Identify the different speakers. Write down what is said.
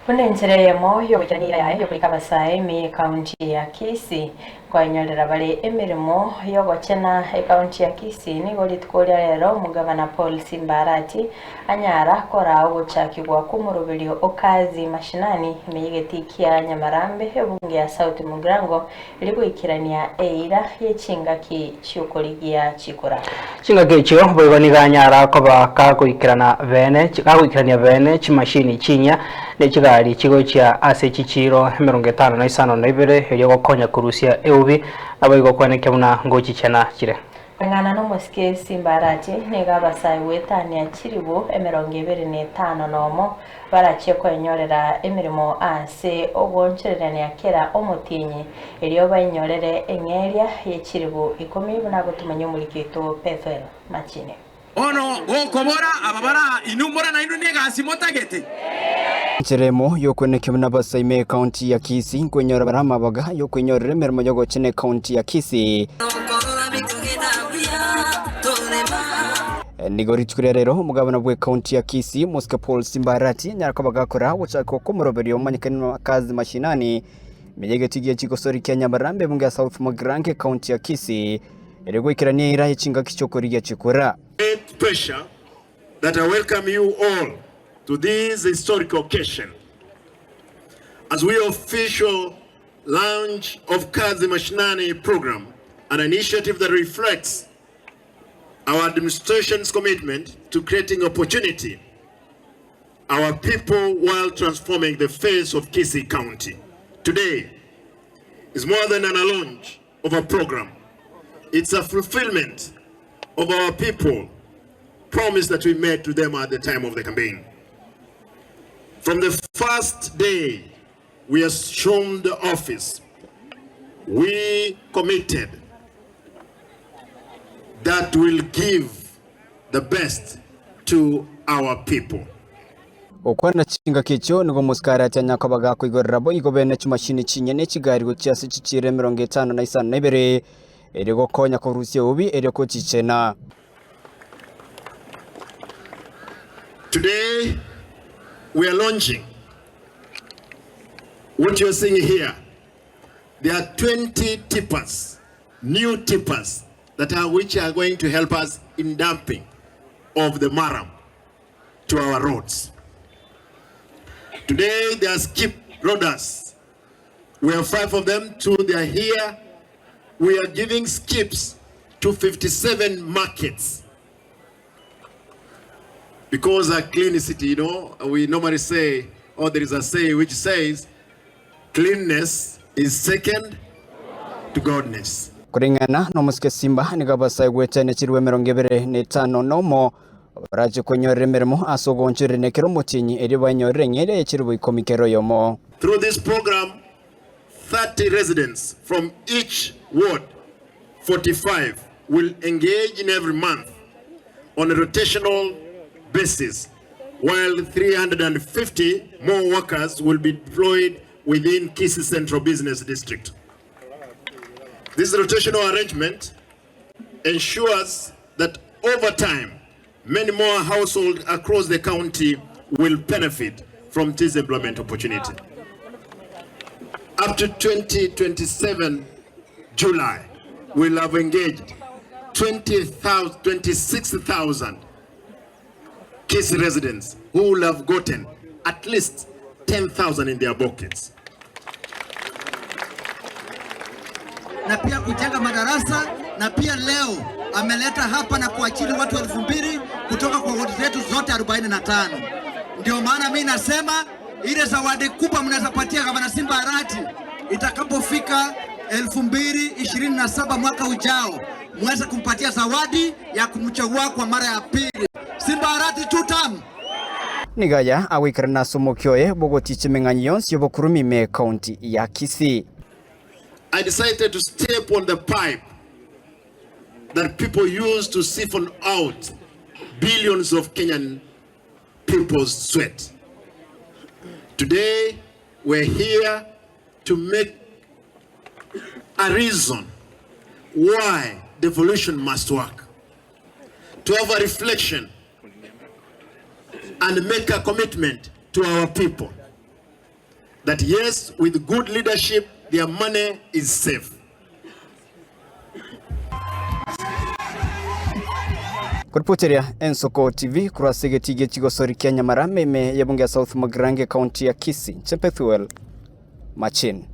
Speaker 1: Buna enchera eyemo y'ogoikerania eira yaye y'okorika abasae ime y'ekaunti ya Kisii, nkoenyorera bare emeremo y'ogochena ekaunti ya Kisii. Nigo rituko ria rero omogavana Paul Simba Arati anyara koraa ogochakigwa kw'omoroberio o Kazi Mashinani ime y'egetii kia Nyamarambe ebunge ya South Mugirango erio goikerania eira ye chingaki chi'okorigia chikura.
Speaker 2: Chingaki echio boigo nigo anyara koba kagoikerana bene kagoikerania bene chimashini chinyia ne chigari chigochia ase chichiiro 552 erio gokonya korusia eubi, naboigo kwenekia buna ngochichena chire.
Speaker 1: Koreng'ana nomosike Simba Arati, nigo abasae goetania chilifu 25 nomo Barachie kwenyorera emeremo ase ogoonchorerania kera omotienyi, erio bainyorere eng'eria ye chilifu ikomi, buna agotomanya omoriki oito Bethuel Machine.
Speaker 3: Bono gokobora aba bare aa, inwe mbora nainwe negasi motagete?
Speaker 4: Enchera emo y'okwenekia buna abasaime ekaunti ya Kisii nkwenyora bare amabaga y'okwenyorera emeremo y'ogochena ekaunti ya Kisii. Nigo rituko ria rero omogabana bw'ekaunti ya Kisii Mosike Paul Simba Arati anyare koba gakora ogochaka kw'omoroberio omanyekani na Kazi Mashinani ime y'egetii gie chigosori kia Nyamarambe ebunge ya South Mugirango ekaunti ya Kisii erio goikerania eira ye chingaki chi'okorigia chikura.
Speaker 5: Great pleasure that I welcome you all to this historic occasion as we official launch of Kazi Mashinani program, an initiative that reflects our administration's commitment to creating opportunity our people while transforming the face of Kisii County. Today is more than an launch of a program. It's a fulfillment of our people promise that we made to them at the time of the campaign. From the first day we assumed the office, we committed that will give the best to our people.
Speaker 4: Gokwana chingaki echio nigo omosikari atianya koba gakoigorera boigo bene chimashini chinyene chigari gochia ase chichiiro 52 erio gokonya korusia eubi erio kochichena.
Speaker 5: Today we are launching what you're seeing here. There are 20 tippers, new tippers that are which are going to help us in dumping of the murram to our roads. Today there are skip loaders. We have five of them, two they are here. We are giving skips to 57 markets. Because a clean city, you know, we normally say, or there is a say which says, cleanness is second to godness.
Speaker 4: Koreng'ana nomosike Simba nigo abasae goetania chirwe 25 nomo barache kwenyorera emeremo ase ogoonchorerania kera omotienyi erio baenyorere eng'eria ye chirwe ikomi kera oyomo.
Speaker 5: Through this program, 30 residents from each ward 45 will engage in every month on a rotational basis while 350 more workers will be deployed within Kisii Central Business District. This rotational arrangement ensures that over time, many more households across the county will benefit from this employment opportunity. Up to 2027 July, we'll have engaged 26,000 Kisii residents who will have gotten at least 10,000 in their pockets.
Speaker 6: Na pia kujenga madarasa na pia leo ameleta hapa na kuachili watu 2000 kutoka kwa wodi zetu zote 45. Ndio maana mi nasema ile zawadi kubwa mnaweza patia Gavana Simba Arati itakapofika 2027 mwaka ujao, muweze kumpatia zawadi ya kumchagua kwa mara ya pili. Simba Arati two term.
Speaker 4: Nigaya agoikerana ase omokia oye bw'ogoticha emeng'anyo yonsi y'obokurumi ime ekaunti ya Kisii.
Speaker 5: I decided to step on the pipe that people use to siphon out billions of Kenyan people's sweat. Today, we're here to make a reason why devolution must work, to have a reflection and make a commitment to our people. that yes, with good leadership, their money is safe.
Speaker 4: Koripoteria Ensoko TV korwa ase egetii gie chigosori kia Nyamarame ime y'ebunge ya South Mugirango ekaunti ya Kisii, Inche Bethuel Machin.